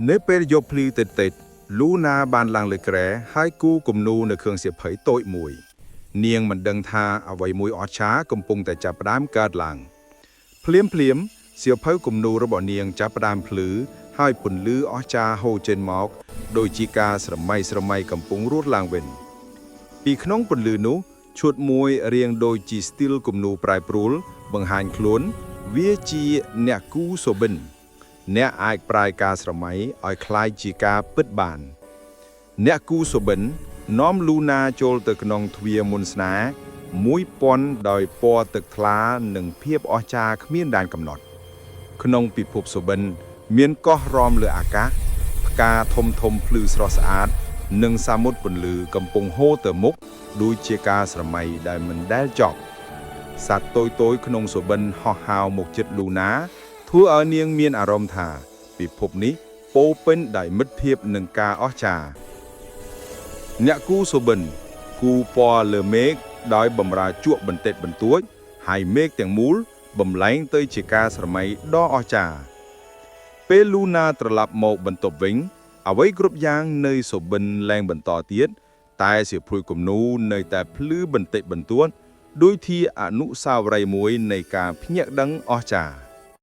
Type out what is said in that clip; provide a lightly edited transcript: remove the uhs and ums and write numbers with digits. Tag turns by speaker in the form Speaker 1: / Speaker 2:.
Speaker 1: នៅពេលយប់ភ្លឺតិចៗលូណាបានឡើងលើគ្រែហើយគូគំនូរនៅគ្រឿងសៀវភៅតូចមួយ នាងមិនដឹងថាអ្វីមួយអស្ចារ្យកំពុងតែចាប់ផ្ដើមកើតឡើង ភ្លាមភ្លាមៗសៀវភៅគំនូររបស់នាងចាប់ផ្ដើមភ្លឺហើយពន្លឺអស្ចារ្យហូរចេញមកដូចជាការស្រមៃស្រមៃកំពុងរត់ឡើងវិញ ពីក្នុងពន្លឺនោះឈុតមួយរាងដូចជាស្ទីលគំនូរប្រែប្រួល បង្ហាញខ្លួន វាជាអ្នកគូសូបិន អ្នកអាចប្រែការស្រមៃឲ្យคล้ายជាការពិតបាន អ្នកគូសូបិននាំលូណាចូលទៅក្នុងទ្វារមុនស្នេហ៍មួយពន់ដោយពណ៌ទឹកថ្លានិងភាពអស្ចារ្យគ្មានដែនកំណត់ ក្នុងពិភពសូបិន មានកោះរមលើអាកាស ផ្កាធំធំភ្លឺស្រស់ស្អាត និងសមុទ្រពន្លឺកំពុងហូរទៅមុខដូចជាការស្រមៃដែលមិនដែលចប់ សត្វតូចៗក្នុងសុបិនហោះហើរមកជិតលូណាធ្វើឲ្យនាងមានអារម្មណ៍ថា ពិភពនេះពោរពេញដោយមិត្តភាពនិងការអស្ចារ្យអ្នកគូសុបិន គូពណ៌លើមេឃដោយបំរើជក់បន្តិចបន្តួច ហើយមេឃទាំងមូល បំលែងទៅជាការស្រមៃដ៏អស្ចារ្យពេលលូណាត្រឡប់មកបន្ទប់វិញ អ្វីគ្រប់យ៉ាងនៅសុបិនលែងបន្តទៀតតែសៀវភៅគំនូរនៅតែភ្លឺបន្តិចបន្តួចដូចជាអនុស្សាវរីយ៍មួយនៃការភ្ញាក់ដឹងអស្ចារ្យ។